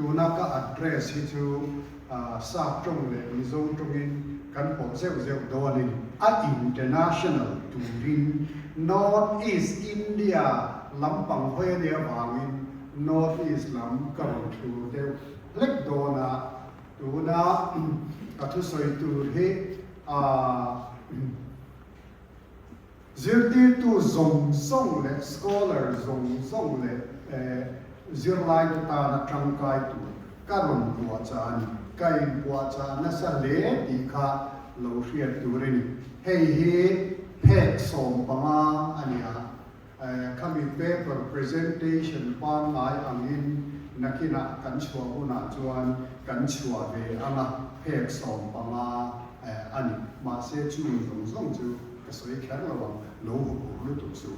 Tuna ka address hi chu Sap tawng leh Mizo tawngin kan pawh zeuh zeuh dawn a ni. A international turin North East India lampang hawi a nih avangin North East lam ka rawn thlur deuh hlek dawn a. Tuna ka thusawi tur hi Zirtirtu zawng zawng leh scholar zawng zawng leh zirlaite tana tangkai tur ka rawn puahchah a ni. Ka inpuahchah nasa hle tih kha lo hriat tur a ni. Hei hi phek 15 a ni a, khami paper presentation pangngai angin nakinah kan chhuah hunah chuan kan chhuah ve ang a, phek 15 a ni. Mahse chung zawng zawng chu ka sawi kher lo ang, lo huphurh lutuk chu.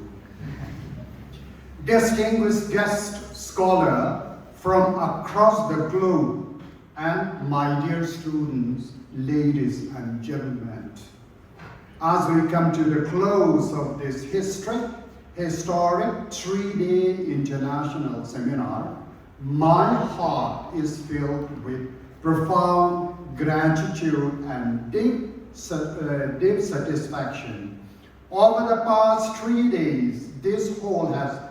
Distinguished guest scholar from across the globe and my dear students, ladies and gentlemen. As we come to the close of this history, historic 3-day international seminar, my heart is filled with profound gratitude and deep, deep satisfaction. Over the past 3 days, this hall has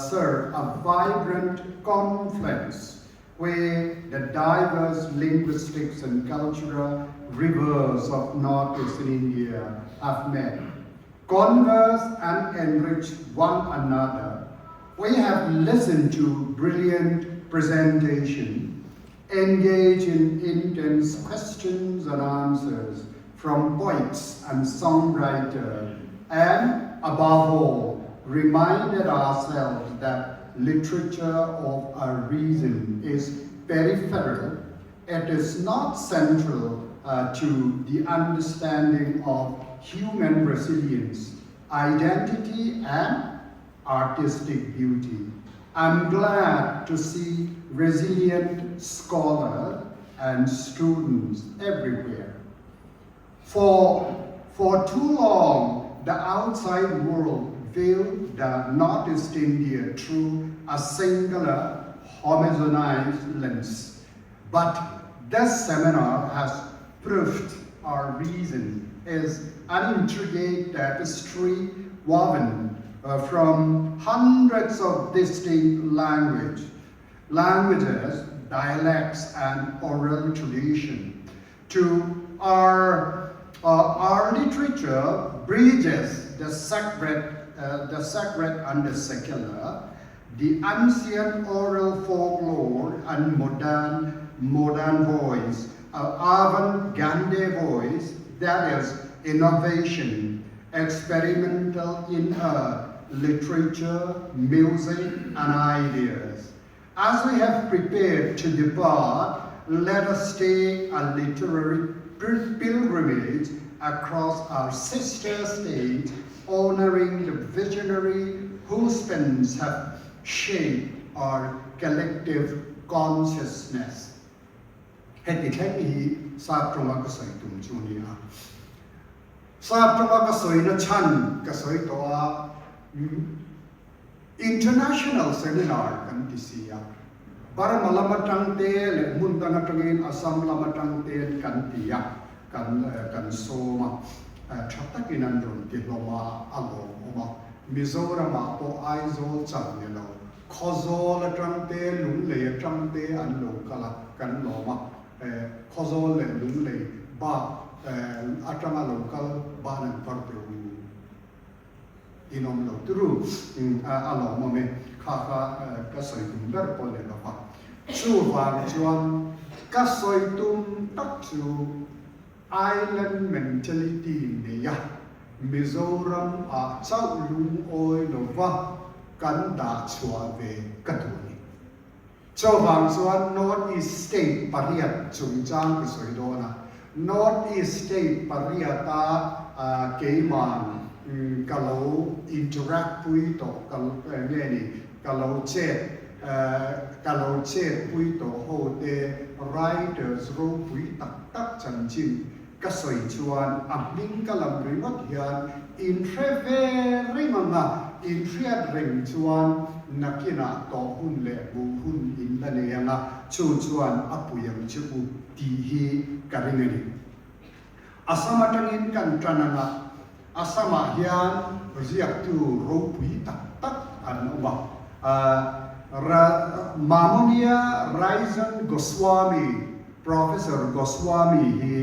served a vibrant conference where the diverse linguistics and cultural rivers of Northeastern India have met, converse and enrich one another. We have listened to brilliant presentation, engage in intense questions and answers from poets and songwriters, and above all, reminded ourselves that literature of a region is peripheral. It is not central to the understanding of human resilience, identity, and artistic beauty. I'm glad to see resilient scholars and students everywhere. For too long, the outside world viewed the Northeast India through a singular homogenized lens. But this seminar has proved our region is an intricate tapestry woven from hundreds of distinct languages, dialects, and oral tradition. To our literature bridges the sacred and the secular, the ancient oral folklore and modern voice, avant-garde voice, that is innovation, experimental in literature, music, and ideas. As we have prepared to depart, let us take a literary pilgrimage across our sister state, honoring the visionary whose pens have shaped our collective consciousness. Heti thleng hi sap tawnga ka sawi tum chu ni a. Sap tawnga ka sawi na chhan ka sawi tawh a, international seminar kan ti si a. Burma lam atang te leh hmun dang atangin Assam lam atang ten kan ti a, kan sawm a. Tha takin an rawn ti hlawm a, a lawmawm a. Mizoramah pawh Aizawl chauh ni lo, Khawzawl atang te, Lunglei atang te an lo kal a, kan lawm a. Khawzawl leh Lunglei bak atanga lo kal ban an phar teh u. In awm lo turu a lawmawm e. Kha kha ka sawi tum ber pawh ni lo va. Chuvang chuan ka sawi tum tak chu island mentality nei a, Mizoram ah chauh lungawi lo va kan dah chhuah ve ka duh a ni. Chuvang chuan North East State pariat chungchang ka sawi dawn a. North East State pariata keiman ka lo interact pui tawh ka nge ni ka lo chet pui tawh ho te writers ropui tak tak chanchin ka sawi chuan a hming ka lam ringawt hian in hre ve reng anga. In hriat reng chuan nakinah tawh hun leh hmuh hun in la nei ang a, chu chuan a pui ang che u tih hi ka ring a ni. Assam atangin kan tan ang a, Assam-ah hian ziaktu ropui tak tak an awm a. Mamonia Raison Goswami, Professor Goswami hi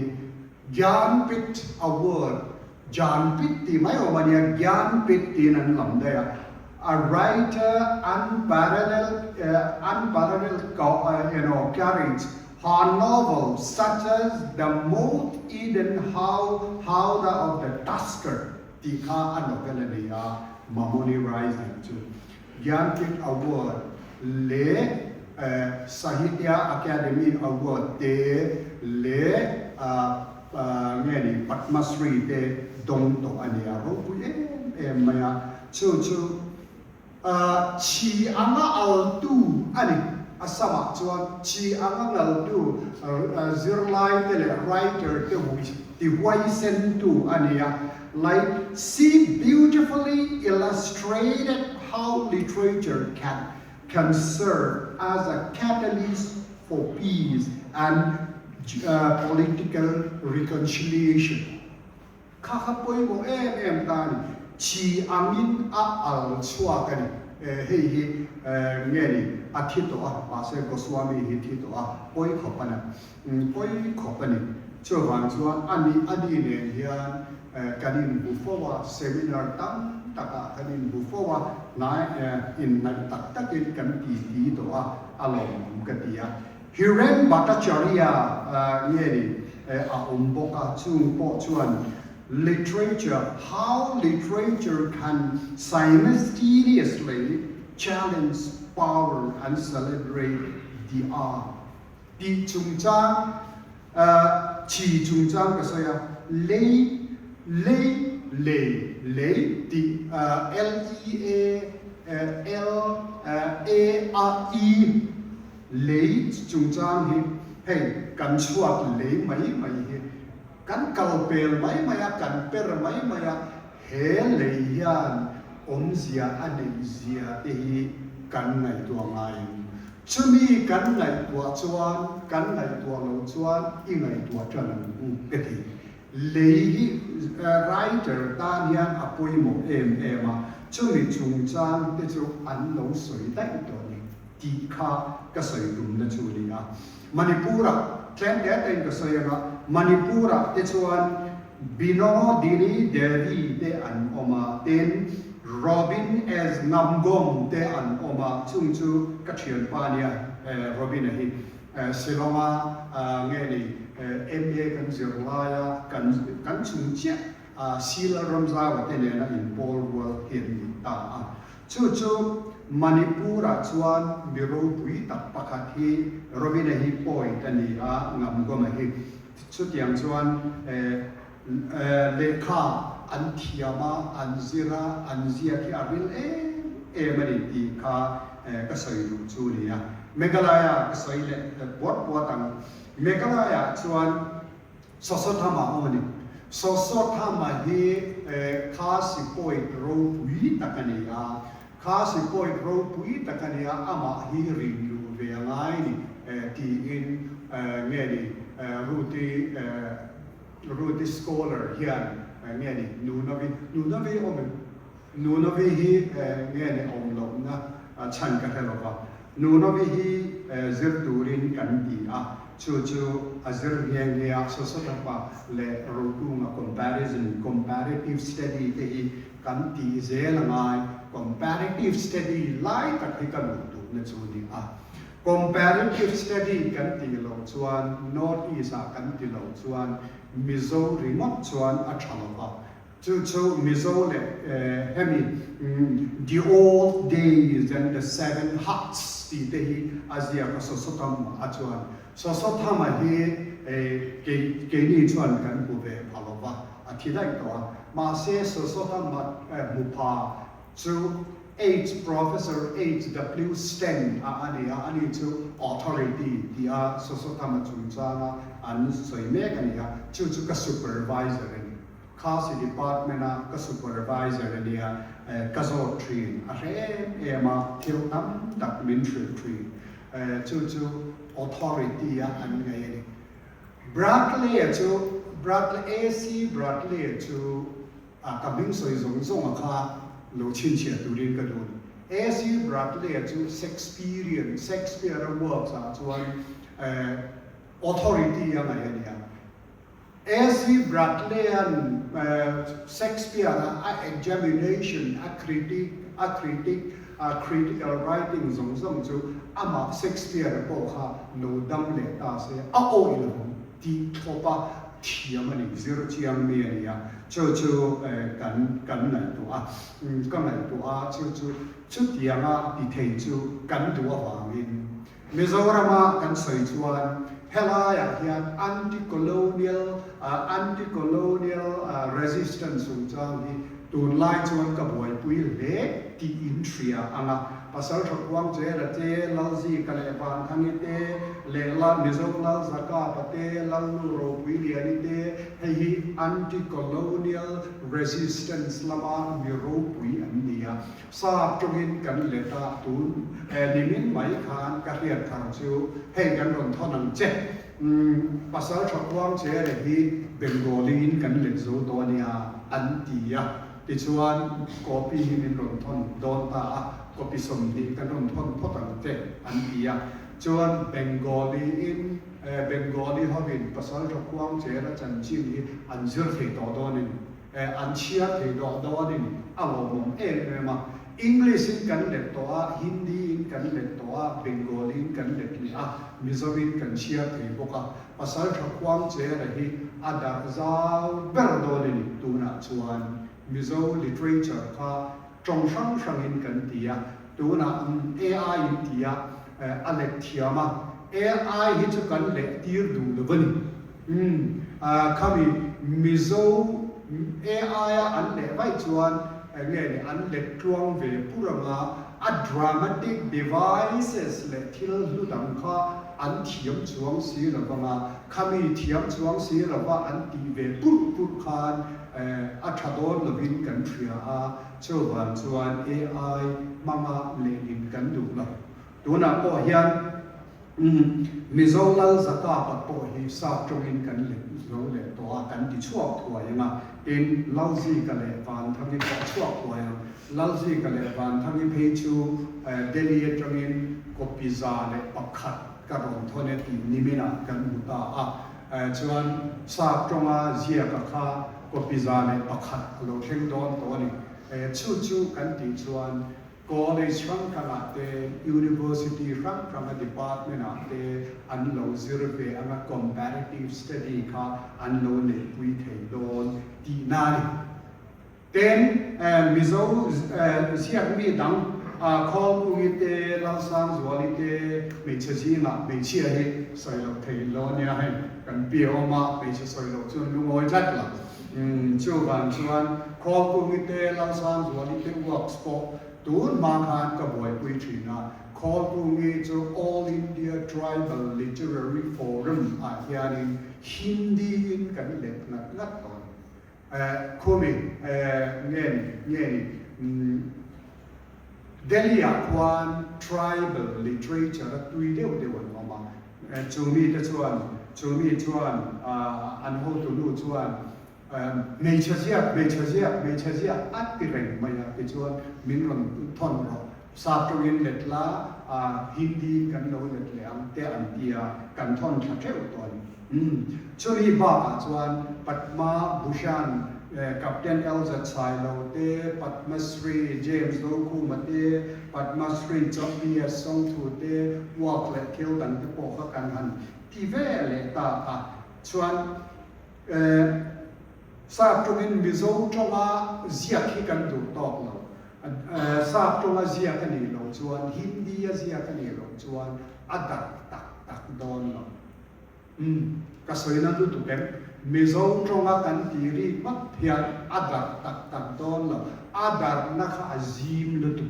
Gyanpith Award, Janpit tih mai awm a nia, Gyanpith tiin an lam daih a, a writer unparalleled unparalleled you know courage her novel such as The Moth-Eaten Howdah of the Tusker tih kha a novel a ni a, Mamoni Rising chu Gyanpith Award leh Sahitya Akademi Award te leh nge ni Padma Shri te dawng tawh a ni a, ropui em em mai a, chu chu Chi anga altu a ni. A samah chuan chi anga ngaltu zirlaite leh writer te ti huaisentu a ni a. Like she beautifully illustrated how literature can can serve as a catalyst for peace and political reconciliation. Kha kha pawimawh em em ta a ni. Chi angin a al chhuak a ni. Hei hi nge ni a thi tawh a, mahse Goswami hi thi tawh a, pawi khawp a ni. Pawi khawp a ni. Chuvang chuan a ni a ni nen hian kan inhmu fo a, seminar tam takah kan inhmu fo a, hnai inhnaih tak takin kan titi tawh a, a lawmawm ka ti a. Hiren Bhattacharya nge ni a awm bawk a, chung pawh chuan Literature, How Literature Can Simultaneously Challenge Power and Celebrate the Art tih chungchang chi chungchang ka sawi a, lei, lei, lei, lei tih L-E-A, L-A, A-E, Lei chungchang hi hei kan chhuat lei mai mai hi kan kal pel mai mai a, kan per mai mai a, he lei hian awmzia a neih zia te hi kan ngaihtuah ngai ang. Chumi kan ngaihtuah chuan, kan ngaihtuah loh chuan i ngaihtuah tan ang u ka ti. Lei hi writer tan hian a pawimawh em em a, chumi chungchang te chu an lo sawi daih tawh a ni. Tih kha ka sawi tumna chu a ni a. Manipur-ah tlem te tein ka sawi ang a, Manipur-ah te chuan Binodini Devi te an awm a, tin Robin S. Ngamgom te an awm a, chung chu ka thianpa a nia Robin-a hi. Shillong-a nge ni MA kan zir laia kan chung chiah Sheila Ramzau-a te nena inpawl rual hi an ni ta a. Chu chu Manipur-ah chuan mi ropui tak pakhat hi Robina hi point a ni a, Ngamgawma hi. Chutiang chuan lehkha an thiam a, an zir a, an ziak hi a ril em em a ni tih kha ka sawi duh chu a ni a. Meghalaya ka sawi leh puat puat ang. Meghalaya chuan Sawsawthama a awm a ni. Sawsawthama hi Khasi poet ropui tak a ni a, Khasi poet ropui tak a ni a, amah hi rin luh ve a ngai ni tiin nge ni Ruti Ruti scholar hian nge ni Nunavi Nunavi awm em? Nunavi hi nge ni awm lohna chhan ka hre lo va, Nunavi hi zir turin kan ti a, chu chu a zir nghe nghe a, Sosotapa leh Rokunga comparison, comparative study te hi kan tih zel a ngai, comparative study lai tak hi ka luh duhna chu a ni a. Comparative study kan tih loh chuan North East ah kan ti loh chuan Mizo ringawt chuan a tha lo va, Chu chu Mizo leh hemi The Old Days and the Seven Huts tih te hi a ziak a Sosothama a chuan. Sosothama hi kei keini chuan kan hmu ve pha lo va, a thi daih tawh a. Mahse Sosothama hmu pha chu H Professor HW Sten a a ni a, ani chu Authority tih a Sosothama chungchanga an sawi mek a ni a, chu chu ka supervisor a ni. Khasi Department-a ka supervisor a nia. Ka zawt thin a hre em em a, thil tam tak min hrilh thin. Chu chu authority a an ngaih a ni. Bradley-a chu, Bradley, AC Bradley-a chu ka hming sawi zawng zawng a kha lo chhinchhiah turin ka duh a ni. AC Bradley-a chu Shakespearean, Shakespeare-a works ah chuan authority a ngaih a ni a. AC Bradley-a'n Shakespeare-a a examination, a critique, a critic, a critical writing zawng zawng chu amah Shakespeare-a pawh kha lo dam leh ta se, a awih lo ang tih thlawpa thiam a ni, zir chiang mi a ni a, chu chu kan kan ngaihtuah a, ka ngaihtuah a, chu chu chutianga ti thei chu kan duh avangin Mizorama kan sawi chuan helaiah hian anti-colonial anti-colonial resistance chungchang hi tunlai chuan ka buaipui hle tih in hria ang a. Pasaltha Khuangchera te, Lalzika leh Vanthangi te, lehla Mizo Lalzakapa te, Lalnu Ropuiliani te, hei hi anti-colonial resistance lama mi ropui an ni a. Sap tawngin kan let a, tun nimin mai khan ka hriat thar chu hei kan rawn thawn ang che. Umm, pasal tha khuang che le hi Bengali in kan let zo tawh a nia an ti a, tichuan copy hi min rawn thawn dawn ta a, copy 20 kan rawn thawn phawt ang che an ti a, chuan Bengali in Bengali hovin pasal tha khuang che la chanchin hi an zir thei tawh dawn a ni. An chhiar thei dawh dawnin a lawmawm em em a. English in kan let tawh a, Hindi in kan let tawh a, Bengali in kan let leh a, Mizo in kan chhiar thei bawk a. Pasaltha Khuangchera hi a darh zau ber dawn a ni. Tunah chuan Mizo literature kha tawng hrang hrangin kan ti a, tunah AI in ti a, a let thiam a. AI hi chu kan leh tir duh lo a ni. Umm khami Mizo AI a an leh vaih chuan nge ni an let tluang ve pur anga a dramatic devices leh thil hlu dang kha an thiam chuang si lo vanga khami thiam chuang si lova an tih ve purh purh khan a tha dawn lovin kan hria a, chuvang chuan AI hmanga lehlin kan duh lo. Tunah pawh hian Mizo Lal Zakapa pawh hi sap tawngin kan let zo leh tawh a, kan ti chhuak thuai ang a, tin Lalzika leh Vanthangi pawh a chhuak thuai ang. Lalzika leh Vanthangi phei chu Delhi atangin copy 101 ka rawn thawn e tih niminah kan hmu ta a, chuan sap tawnga ziaka kha copy 101 a lo thleng dawn tawh a ni. Chu chu kan tih chuan College hrang hrangah te, University hrang hranga department-ah te an lo zir ve anga comparative study kha an lo neihpui thei dawn tihna a ni. Tin, Mizo ziak mi dang Khawlkungi te, Lalsangzuali te, hmeichhe zingah hmeichhia hi sawi loh thei lo a nia hei, kan pi awm a, hmeichhe sawi loh chuan lungawi tlat lo. Chuvang chuan Khawlkungi te, Lalsangzuali te works pawh tun hma khan ka buaipui thin a. Khawlkungi chu All India Tribal Literary Forum ah hianin Hindi in kan let ngat ngat tawh a ni. Khumi nge ni nge ni Delhi ah khuan Tribal Literature a tui deuh deuh an awm a. Chu mite chuan, chu mi chuan an hotu nu chuan hmeichhe ziak, hmeichhe ziak, hmeichhe ziak a ti reng mai a, tichuan min rawn thawn rawh, sap tawngin let la, Hindi in kan lo let leh ang te an ti a, kan thawn thla theuh tawh a ni. Chumi bakah chuan Padma Bhushan, Captain LZ Sailo te, Padma Shri James Dokhuma te, Padma Shri PS Songthu te work leh thil dang te pawh kha kan han ti ve leh ta a. Chuan Sap tawngin Mizo tawnga ziak hi kan duh tawk lo. Sap tawnga ziak a nih loh chuan, Hindi a ziak a nih loh chuan a darh tak tak dawn lo. Umm, ka sawi na lutuk em? Mizo tawnga kan tih rik ngawt hian a darh tak tak dawn lo, a darhna kha a zim lutuk.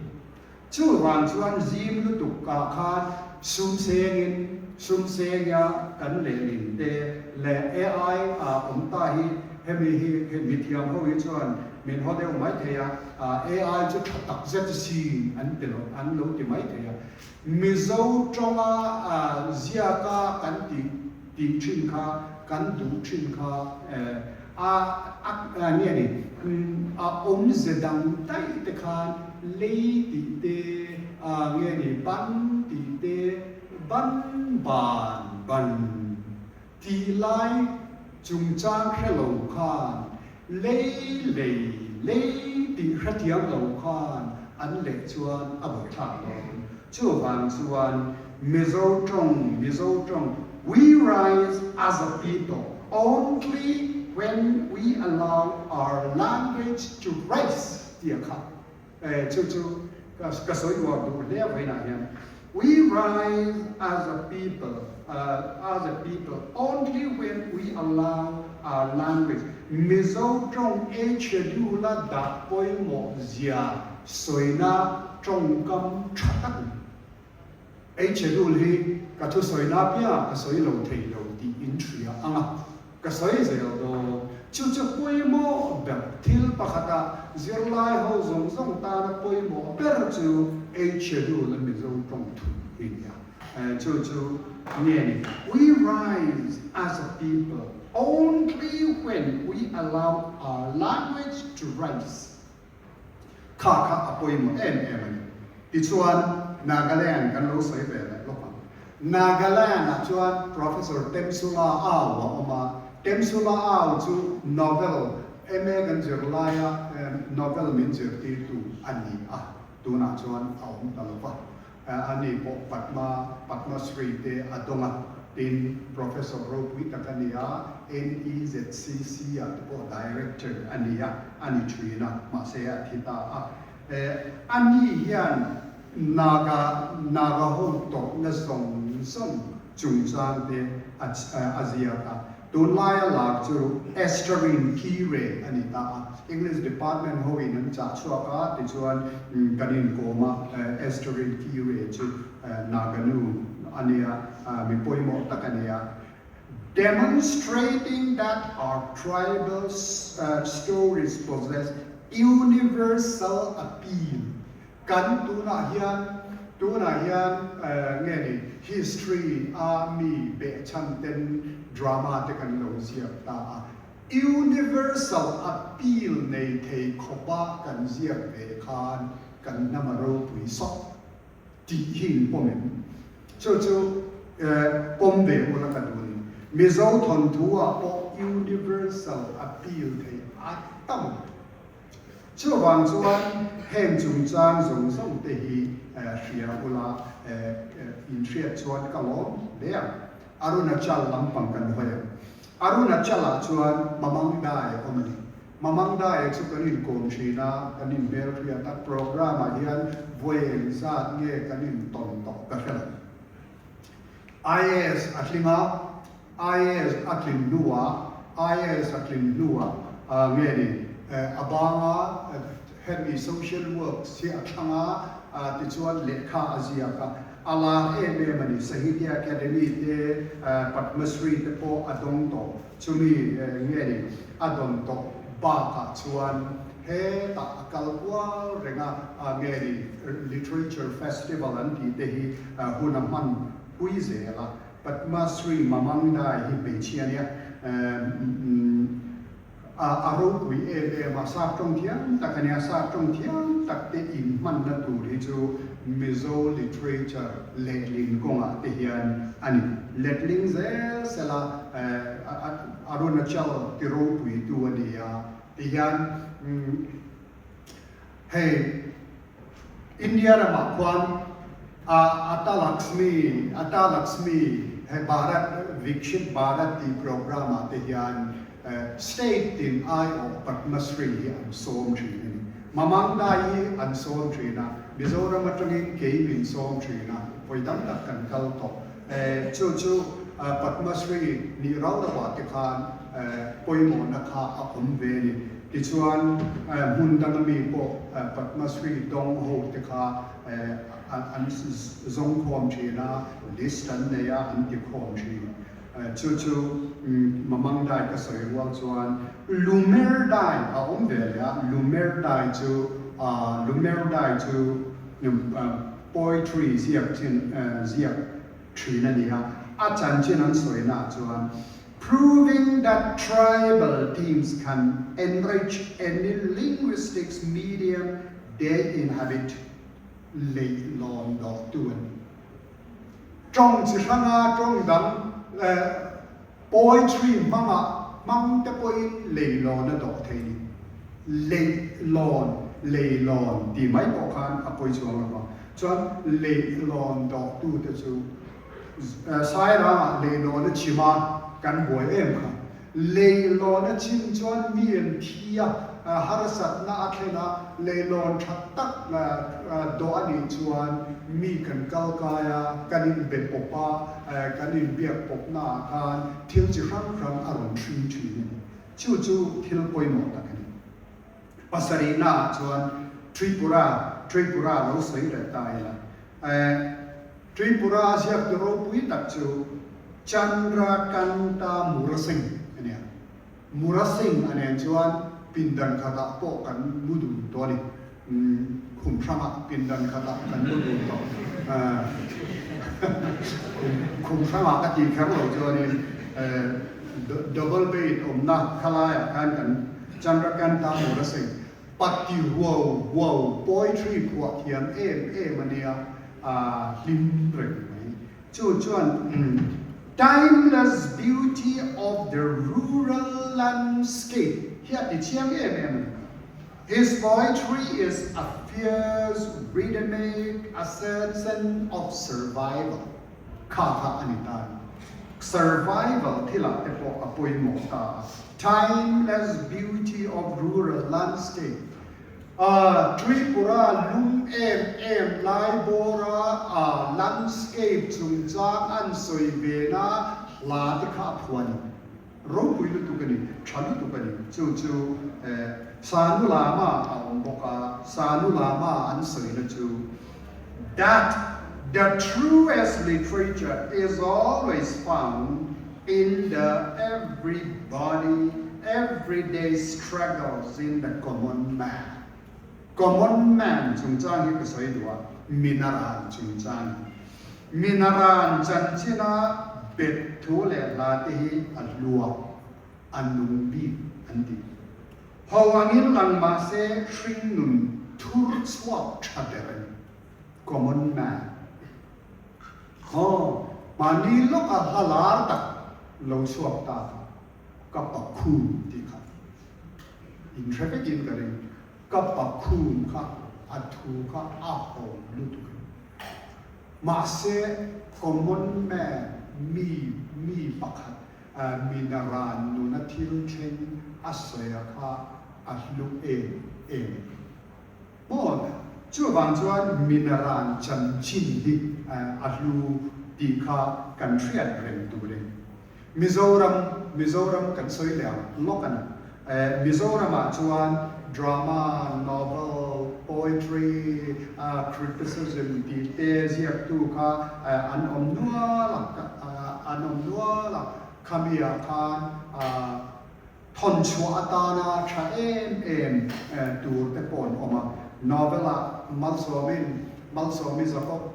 Chuvang chuan zim lutuk kah khan sum sengin, sum senga kan lehlin te leh AI ah awm ta hi hemi hi mithiam ho hi chuan. Min haw deuh mai thei a, AI chu tha tak zet sin an ti lo, an lo ti mai thei a. Mizo tawnga ziaka kan tih tih thin kha, kan duh thin kha a a nge ni, a awmze dang daih te khan lei tih te, nge ni ban tih te, ban ban ban tih lai chungchang hre lo khan lei lei lei tih hrethiam lo khan an leh chuan a buaithlak dawn. Chuvang chuan Mizo tawng, Mizo tawng, we rise as a people only when we allow our language to rise tih a kha. Chu chu ka sawi uar duh hle vawiinah hian We rise as a people, as a people only when we allow our language Mizo tawng ei schedule a dah pawimawh zia sawina tawngkam tha tak a ni. Ei schedule hi ka thusawina piangah ka sawi lo thei lo tih in hria ang a. Ka sawi zel dawn. Chu chu pawimawh ber thil pakhata zirlai ho zawng zawng tana pawimawh ber chu ei schedule a Mizo tawng thu hi nia. Chu chu nge ni? We rise as a people only when we allow our language to rise. Kha kha a pawimawh em em a ni. Tichuan, Nagaland kan lo sawi ve leh lawk ang. Nagaland-ah chuan Professor Temsula Au a awm a, Temsula Au chu novel, MA kan zir laia novel min zirtirtu a ni a, tunah chuan a awm ta lo va. Ani pawh Padma, Padma Shri te a dawng a, tin Professor ropui tak a ni a, NEZCC ah te pawh Director a ni a, a ni thin a, mahse a thi ta a. Ani hian Naga, Naga ho tawrhna zawng zawng chungchang te a ziak a. Tunlaia lak chu Esterine Kire a ni ta a, English Department hoin an chah chhuak a, tichuan kan inkawm a, Esterine Kire chu Naganu a nia, mi pawimawh tak a nia. Demonstrating that our tribal stories possess universal appeal. Kan tunah hian tunah hian nge ni history a mi behchhan ten drama te kan lo ziak ta a, universal appeal nei thei khawpa kan ziak ve khan kan hnam a ropui sawk tih hi in pawm em? Chu chu pawm ve ula ka duh a ni. Mizo thawnthu ah pawh universal appeal thei a tam. Chuvang chuan heng chungchang zawng zawng te hi hria ula inhriat chuan ka lawm hle ang. Arunachal lampang kan hawi ang. Arunachal-ah chuan Mamangdai a awm a ni. Mamangdai chu kan inkawm thin a, kan inhmelhriat a, programme-ah hian vawi engzat nge kan intawn tawh ka hre lo. IAS a tling a, IAS a tlin hnuah, IAS a tlin hnuah nge ni a banga hemi social works hi a thlang a, tichuan lehkha a ziak a, a lar em em a ni. Sahitya Academy te, Padma Shri te pawh a dawng tawh. Chumi nge ni a dawn tawh bakah chuan hetah a kal kual reng a, nge ni Literature Festival an tih te hi hun a hman pui zel a. Padma Shri Mamangdai hi hmeichhia nia a ropui em em a, sap tawng thiam tak a nia, sap tawng thiam tak te inhmanna tur hi chu Mizo literature lehlin kawngah te hian a ni. Letling zel sela Arunachal ti ropuitu a ni a, tihian hei India ramah khuan Ata Laxmi, Ata Laxmi hei Bharat Vikshit Bharat tih programme ah te hian state tin aiawh Padma Shri hi an sawm thin a ni. Mamangdai hi an sawm thin a, Mizoram atangin kei min sawm thin a, vawi tam tak kan kal tawh. Chu chu Padma Shri nih rau rauah te khan pawimawhna kha a awm ve a ni. Tichuan hmun danga mi pawh Padma Shri dawng ho te kha an zawng khawm thin a, list an nei a, an ti khawm thin. Chu chu Mamang dai ka sawi rual chuan Lumer dai a awm ve leh a, Lumer dai chu Lumer dai chu poetry ziak chin ziak thin a ni a, a chanchin an sawi naah chuan Proving that tribal teams can enrich any linguistics medium they inhabit leihlawn dawhtu a ni. Tawng chi hranga tawng dang poetry hmanga hmang te pawhin leilawn a dawh thei ni. Leihlawn, leilawn tih mai pawh khan a pawi chuang lo va. Chuan leihlawn dawhtu te chu Sairangah leihlawn a chim a, kan buai em kha. Leihlawn a chim chuan mi an thi a, harsatna a thlen a, leihlawn tha tak dawh a nih chuan mi kan kal kai a, kan inbe pawp a, kan inbiak pawpnaah khan thil chi hrang hrang a rawn hring thin a ni. Chu chu thil pawimawh tak a ni. Pasarihnaah chuan Tripura, Tripura lo sawi leh ta ila. Tripura ziaktu ropui tak chu Chandrakanta Murasingh a nia. Murasingh a nen chuan pindan khatah pawh kan mu dun tawh a ni. Khum hrangah pindan khatah kan mu dun tawh. Khum hrangah ka tih kher lo chuanin double bed awmna khalaiah khan kan Chandrakanta Murasingh Pati huau huau poetry phuah thiam em em a nia, a hlim reng mai. Chu chuan Timeless beauty of the rural landscape hi a ti chiang em em a ni. His poetry is a fierce rhythmic assertion of survival. Kha kha a ni ta a ni. Survival thilah te pawh a pawimawh ta a. Timeless beauty of rural landscape A Tripura lum em em lai bawra a landscape chungchang an sawi vena hla te kha a phuah a ni. Ropui lutuk a ni, tha lutuk a ni. Chu chu Sanu Lama a awm bawk a, Sanu Lama an sawina chu That the truest literature is always found in the everybody, everyday struggles in the common man. Common man chungchang hi ka sawi duh a, minaran chungchang hi. Minaran chanchina bet thu leh hla te hi a hlua, a nung bik an ti. Ho angin lang mahse hringnun thur chhuak tha ber a ni. Common man. Aw, mahni lawka hla lar tak lo chhuak ta kha ka pakhum tih kha inhre vekin ka ring. Ka pakhum kha a thu kha a hawm lutuk a ni. Mahse, common man, mi, mi pakhat, minaran nuna thil thleng a sawi a kha a hlu em em a ni. Maw, chuvang chuan minaran chanchin hi a hlu tih kha kan hriat reng tur a ni. Mizoram, Mizoram kan sawi leh ang lawk a ni. Mizoramah chuan drama, novel, poetry, criticism tih te ziaktu kha an awm nual a, an awm nual a. Khamiah khan thawn chhuah atana tha em em tur te pawh an awm a. Novel-ah Malsawmin, Malsawmi Jacob,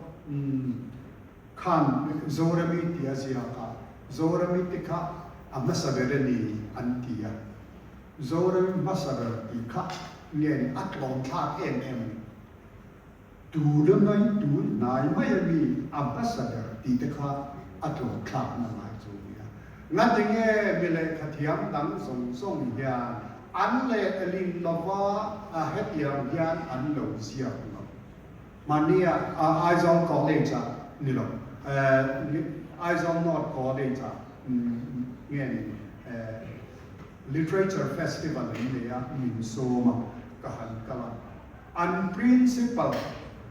Khan Zorami ti a ziak a, Zorami te kha a hmasa ber a ni an ti a. Zorami hmasa ber tih kha nge ni a tlawm thlak em em a ni. Tuna mai tun hnai mai a mi a hmasa ber tih te kha a tlawm thlak na lai chu a ni a. Ngatinge mi lehkha thiam dang zawng zawng hian an lehling lova hetiang hian an lo ziak lo. Mahnia Aizawl College ah ni lo, Aizawl North College ah nge ni Literature Festival an nei a, min sawm a, ka han kal a. An Principal,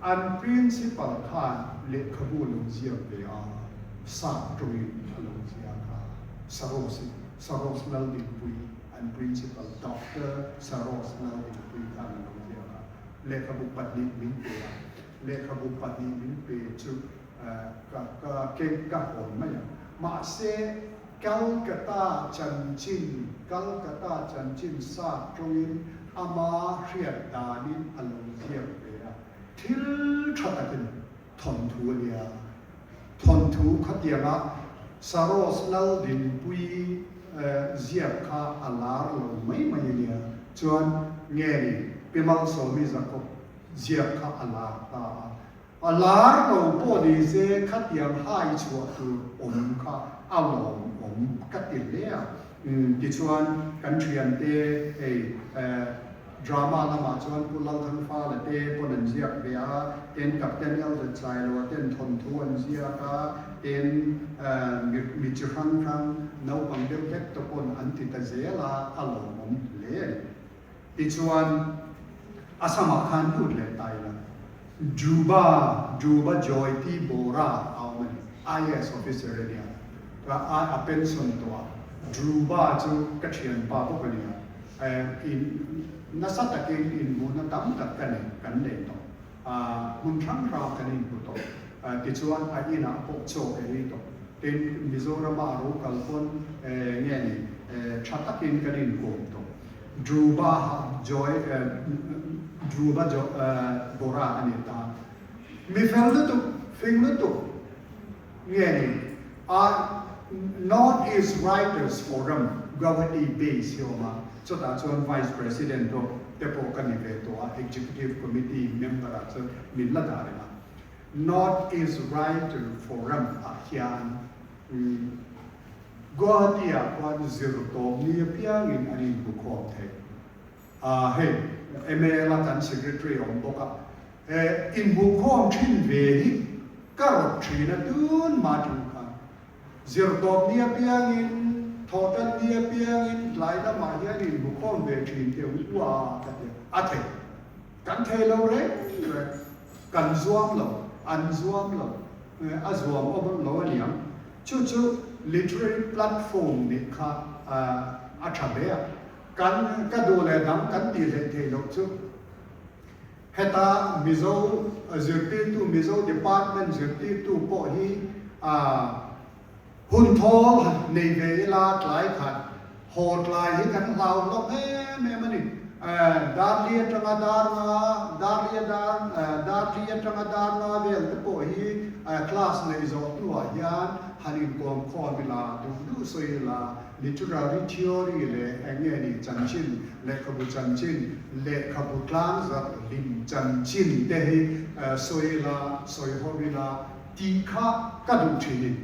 an Principal khan lehkhabu a lo ziak ve a, sap tawngin a lo ziak a, Saros in, Saros Laldinpui, an Principal Doctor Saros Laldinpui khan a lo ziak a. Lehkhabu pahnih min pe a, lehkhabu pahnih min pe chu ka ka keng ka hawn mai a. Mahse, Calcutta chanchin, Calcutta chanchin sat tawngin ama hriat danin a lo ziak ve a. Thil tha takin thawnthu a nia. Thawnthu khatianga Saros Laldinpuii ziak kha a lar lo mai mai a nia. Chuan nge ni Pi Malsawmi Jacob ziak kha a lar ta a. A lar lo pawh ni se khatiang hai chhuah tur awm kha a lawmawm ka ti hle a. Tichuan kan thiante hei drama lamah chuan Pu Lalthangfala te pawn an ziak ve a, ten Captain Elzet Sailoa ten thawnthu an ziak a, ten mi chi hrang hrang naupang deuh hlek te pawn an ti ta zel a, a lawmawm hle a ni. Tichuan, Assam-ah khan lut leh ta ila, Juba, Juba Joyti Bora a awm a ni. IAS officer a nia, a pension tawh a. Juba chu ka thianpa bawk a nia. In nasa takin inhmuhna tam tak ka nei, kan nei tawh. Hmun hrang hrangah kan inhmu tawh. Tichuan, a inah pawh chaw ka ei tawh. Tin, Mizorama a ro kal pawn nge ni, tha takin kan inkawm tawh. Dhruva Joy Dhruva Bora a ni ta. Mi fel lutuk, fing lutuk nge ni a North East Writers Forum Guwahati base hi awm a, chutah chuan Vice President pawh te pawh ka ni ve tawh a, Executive Committee member ah chuan min la dah reng a. North East Writer Forum ah hian Guwahati-ah khuan zir tawp ni apiangin an inhmu khawm thei. Ah hei ML-a kan secretary a awm bawk a, he inhmuh khawm thin ve hi ka rawt thin a tun mah tang khan. Zir tawp ni apiangin, thawhtan ni apiangin tlai lamah hian inhmu khawm ve thin teh u ua ka ti a, a thei. Kan thei lo reng reng, kan zuam lo, an zuam lo, a zuam awm lo a niang. Chu chu literary platform nih kha a tha hle a, kan ka duh leh dang kan tih hleih theih loh chu heta Mizo zirtirtu, Mizo department zirtirtu pawh hi hun thawl nei ve ila tlai khat haw tlai hi kan hlau hlawm em em a ni. Darli atanga dar nga, darli a dar, darli atanga dar nga vel te pawh hi class neih zawh hnuah hian han inkawm khawm ila, duh duh sawi ila, literary theory leh eng nge ni chanchin, lehkhabu chanchin, lehkhabu tlangzarh hlim chanchin te hi sawi ila, sawi ho ila tih kha ka duh thin in.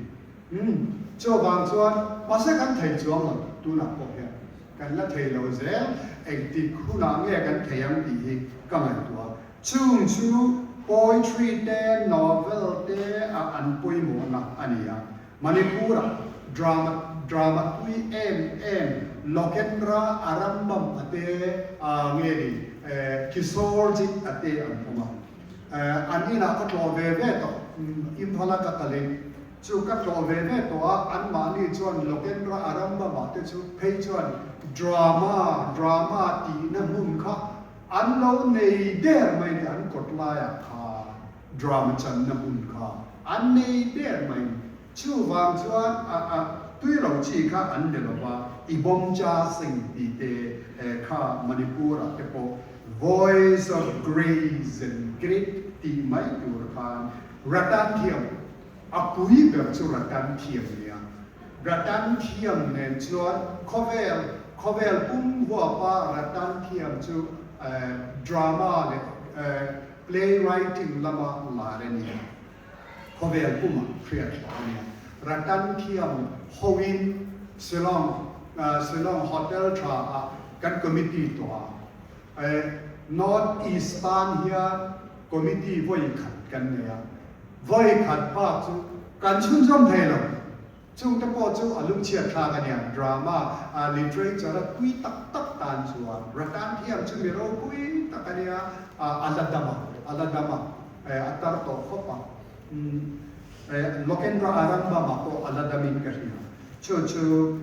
Umm, chuvang chuan mahse kan thei chuang lo tunah pawh hian kan la thei lo zel, engtik hunah nge kan thei ang tih hi ka ngaihtuah. Chung chu poetry te, novel te a an pawimawhna a ni a. Manipur-ah drama drama tui em em Lokendra Arambam a te a nge ni Kishorjit a te an awm a. An inah ka tlawh ve ve tawh, Imphal-a ka kalin. Chu ka tlawh ve ve tawh a, anmahni chuan Lokendra Arambama te chu phei chuan drama, drama tihna hmun kha an lo nei der mai ni, an kawt laiah kha drama channa hmun kha an nei der mai ni. Chuvang chuan a a tui lo chi kha an ni lo va, Ibomcha Singh tih te kha Manipur-ah te pawh Voice of Grace and Grit tih mai tur khan Ratan thiam A pui ber chu Ratan thiam nia. Ratan thiam nen chuan khawvel khawvel pum huapa Ratan thiam chu drama leh play writing lama lar a nia. Khawvel puma hriat hlawh a nia. Ratan thiam hoin Shillong Shillong Hotel tha ah kan committee tawh a. North East tan hian committee vawi khat kan nei a. Vawi khat bak chu kan chhunzawm thei lo. Chungte pawh chu a lungchhiat thlak a nia. Drama, literature a tui tak tak tan chuan Ratan thiam chu mi ropui tak a nia. A la dam a, a la dam a, a tar tawh khawp a. Lokendra Arambama pawh a la damin ka hria. Chu chu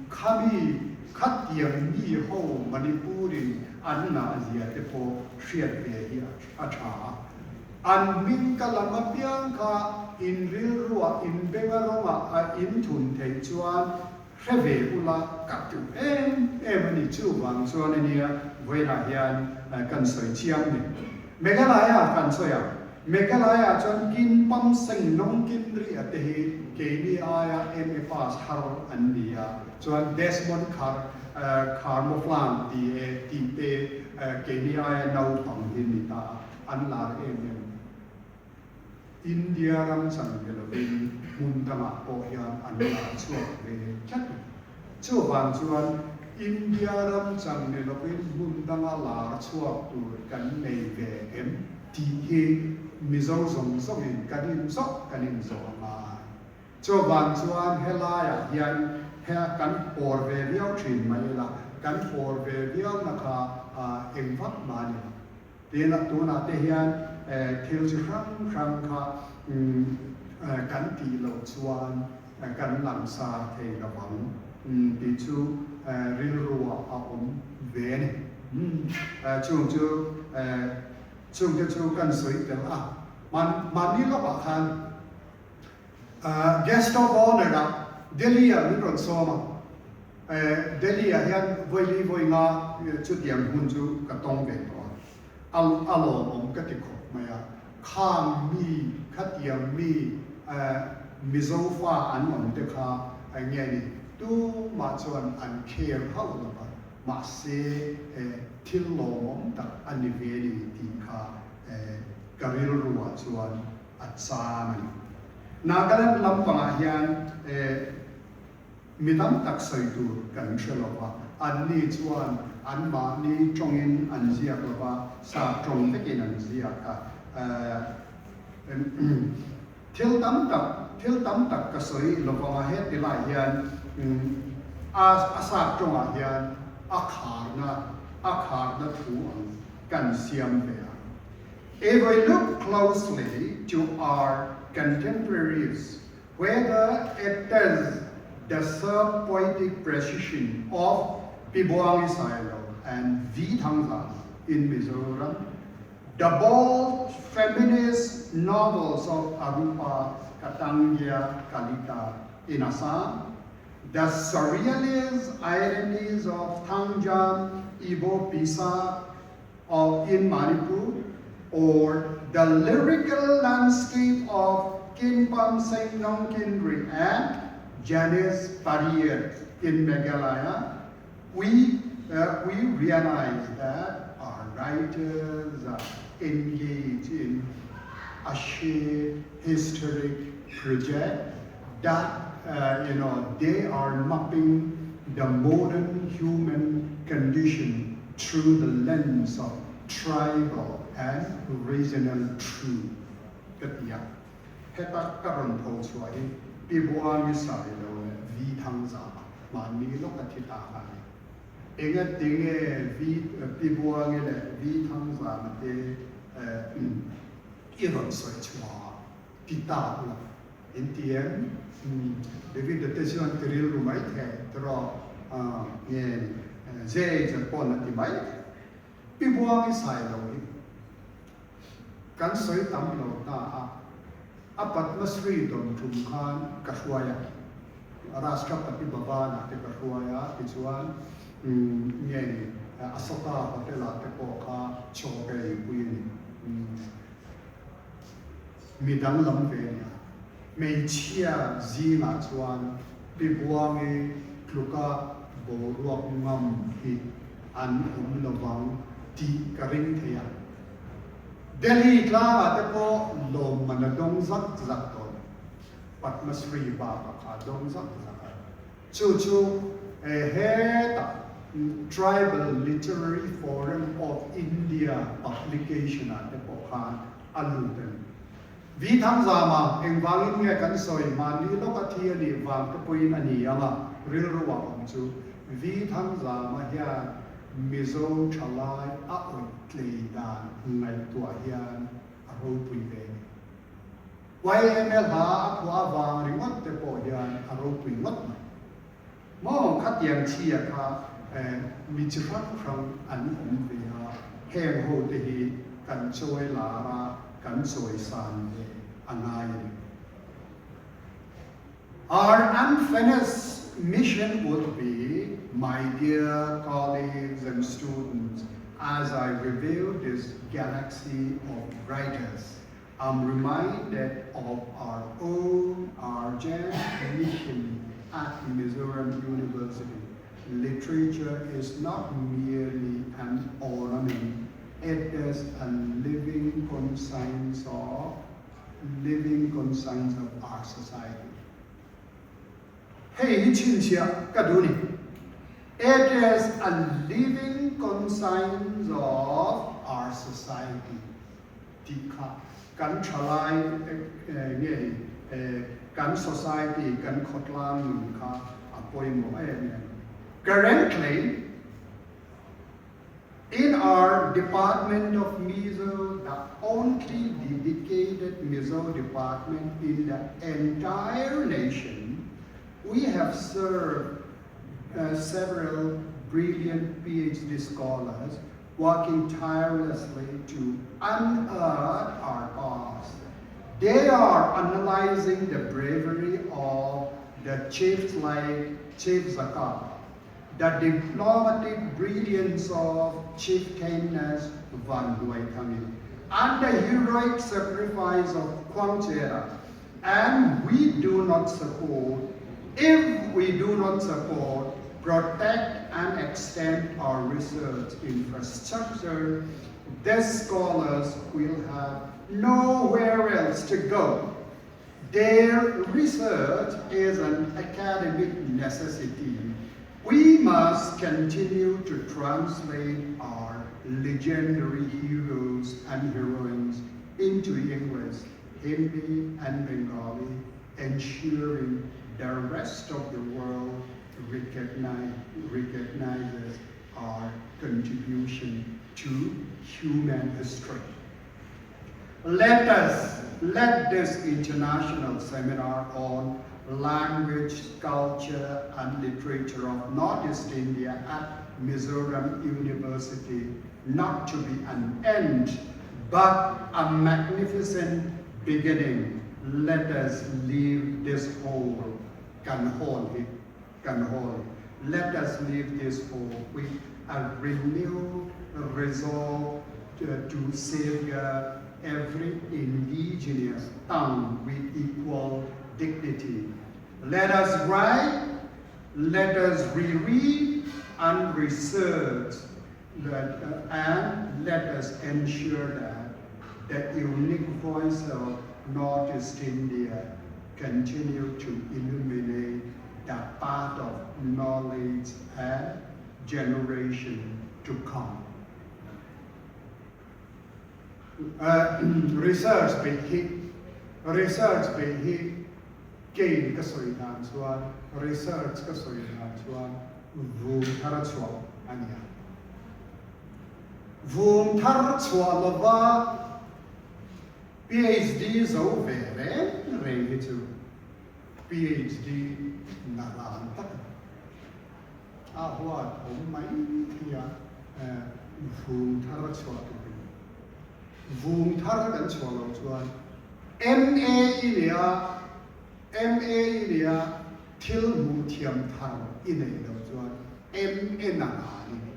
khami khatiang mi ho Manipurin an ngah zia te pawh hriat ve hi a tha a. An hming ka lam apiang kha in rilruah, in benga rawngah a in thun theih chuan hre ve ula ka duh em em a ni. Chuvang chuan a nia vawiinah hian kan sawi chiang ni. Meghalaya kan sawi ang. Meghalaya chuan kin pam seng nawng kin ri a te hi keini aia MA pass har an ni a, chuan Desmond Khar Kharmawflang ti e tih te keini aia naupang hi ni ta a, an lar em em. India ram chan ve lovin hmun dangah pawh hian an lar chhuak ve tlat a. Chuvang chuan India ram chan ni lovin hmun danga lar chhuak tur kan nei ve em tih hi Mizo zawng zawngin kan inzawh kan inzawh a ngai. Chuvang chuan helaiah hian he kan pawr ve viau thin mai ila, kan pawr ve viauna kha eng vak mah a ni lo. Tin, tunah te hian thil chi hrang hrang kha kan tih loh chuan kan langsar thei lo ang tih chu rilruah a awm ve a ni. Chung chu chungte chu kan sawi tel a, mahni lawkah khan Guest of Honour ah Delhi ah min rawn sawm a, Delhi ah hian vawi li vawi nga chutiang hmun chu ka tawng ve tawh a, a lawmawm ka ti khawp mai a, khang mi khatiang mi Mizo fa an awm te kha nge ni tumah chuan an care hauh lo va, mahse thil lawmawm tak a ni ve ni tih kha ka rilruah chuan a cham a ni. Nagaland lampangah hian mi tam tak sawi tur kan hre lo va, anni chuan anmahni tawngin an ziak lo va, sap tawng vekin an ziak a. Thil tam tak, thil tam tak ka sawi lo vanga heti lai hian a sap tawngah hian a kharna, a kharna thu ang kan siam ve a. If we look closely to our contemporaries, whether it is the sub-poetic precision of Pi Buangi Sailo and V Thangzama in Mizoram, the bold feminist novels of Arupa Katangia Kalita in Assam, the surrealist ironies of Thangjam Ibopisa of in Manipur, or the lyrical landscape of Kinpam Seng Nongkynrih and Janice Pariat in Meghalaya, we, we realize that our writers are engaged in a shared historic project that uh, you know they are mapping the modern human condition through the lens of tribal and regional truth ka ti a. Heta ka rawn tho chhuah hi Pi Buangi Sailo leh Vi Thangzama mahni lawk a thi ta kha a ni. Enga tinge Vi Pi Buangi leh Vi Thangzama te i rawn sawi chhuah a ti ta ula in ti em? David a te chuan ti rilru mai thei tiraw nge ni J pawn a ti mai thei. Pi Buangi Sailo hi kan sawi tam lo ta a, a Padma Shri dawn tum khan ka hruai a, Rashtrapati Bhavan ah te ka hruai a, tichuan nge ni Asoka Hotel ah te pawh kha chaw ka eipui a ni. Mi danglam ve a nia. Hmeichhia zingah chuan Pi Buangi tluka boruak ngam hi an awm lovang tih ka ring thei a. Delhi tlangah te pawh lawmman a dawng zak zak dawn. Padma Shri bakah kha a dawng zak zak a. Chu chu hetah Tribal Literary Forum of India publication-ah te pawh khan a lut a ni. Vi Thangzama, engvangin nge kan sawi mahni lawk a thi a nih vang te pawhin a ni ang a, rilru ah awm chu. Vi Thangzama hian Mizo thalai a awih tlei dan ngaihtuah hian a ropui ve a ni. YMA hla a phuah avang ringawt te pawh hian a ropui ngawt mai. Maw khatiang chhia kha mi chi hrang hrang an awm ve a, heng ho te hi kan chawi lar a. kan chawisan ve a ngai a ni. Our unfinished mission would be, my dear colleagues and students, as I review this galaxy of writers, I'm reminded of our own urgent mission at Mizoram University. Literature is not merely an ornament, it is a living conscience of living conscience of our society. Hei hi chhinchhiah ka duh ni. It is a living conscience of our society tih kha kan thalai nge ni kan society kan khawtlang nun kha a pawimawh em em. Currently, In our Department of Mizo, the only dedicated Mizo department in the entire nation, we have served uh, several brilliant PhD scholars working tirelessly to unearth our past. They are analyzing the bravery of the chiefs like Chief Zakat, the diplomatic brilliance of Chieftainess Vanhnuaithangi, and the heroic sacrifice of Khuangchera. And we do not support, if we do not support, protect and extend our research infrastructure, these scholars will have nowhere else to go. Their research is an academic necessity. We must continue to translate our legendary heroes and heroines into English, Hindi, and Bengali, ensuring the rest of the world recognize, recognizes our contribution to human history. Let us let this international seminar on language, culture, and literature of Northeast India at Mizoram University not to be an end, but a magnificent beginning. Let us leave this hall, kan hall hi, kan hall. Let us leave this hall with a renewed resolve to, to safeguard every indigenous tongue with equal dignity. Let us write, let us reread and research, let, and let us ensure that the unique voice of Northeast India continue to illuminate the path of knowledge and generation to come. Research beih hi research beih hi keiin ka sawi dan chuan research ka sawi dan chuan vung thar a chhuah a ni a. Vung thar chhuah lova PhD zo ve reng reng hi chu PhD na ran tak a ni. A huat awm mai thei a, vung thar a chhuah tur a ni. Vung thar kan chhuah loh chuan MA i nei a, MA i nei a, thil hmuh thiam thar i neih loh chuan MN a ran i ni.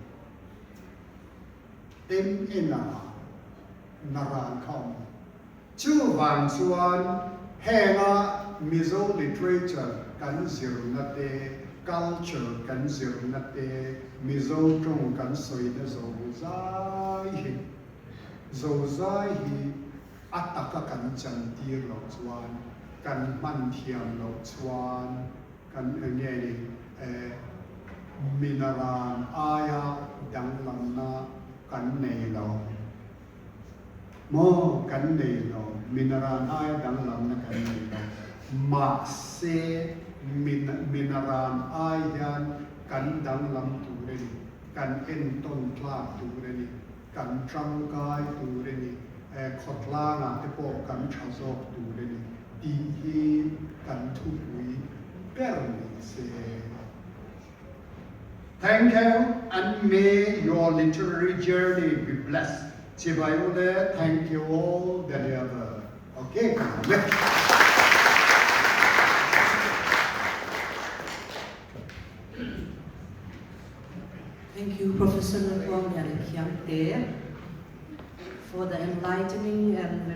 MN a ran, na ran kha awm lo. Chuvang chuan henga Mizo literature kan zirna te, culture kan zirna te, Mizo tawng kan sawina zozai hi, zozai hi a taka kan chantir loh chuan, kan hman thiam loh chuan kan enge ni minaran aia danglamna kan nei lo. Maw kan nei lo, minaran aia danglamna kan nei lo. Mahse, minaran ai hian kan danglam tur a ni, kan entawn tlak tur a ni, kan tangkai tur a ni, khawtlangah te pawh kan tha zawk tur a ni tih hi kan thupui ber ni se. Thank you and may your literary journey be blessed. Chibai ule, thank you all, Daniel. Okay, ka lawm e. Thank you, Professor Lalbuangliana Khiangte, for the enlightening and very.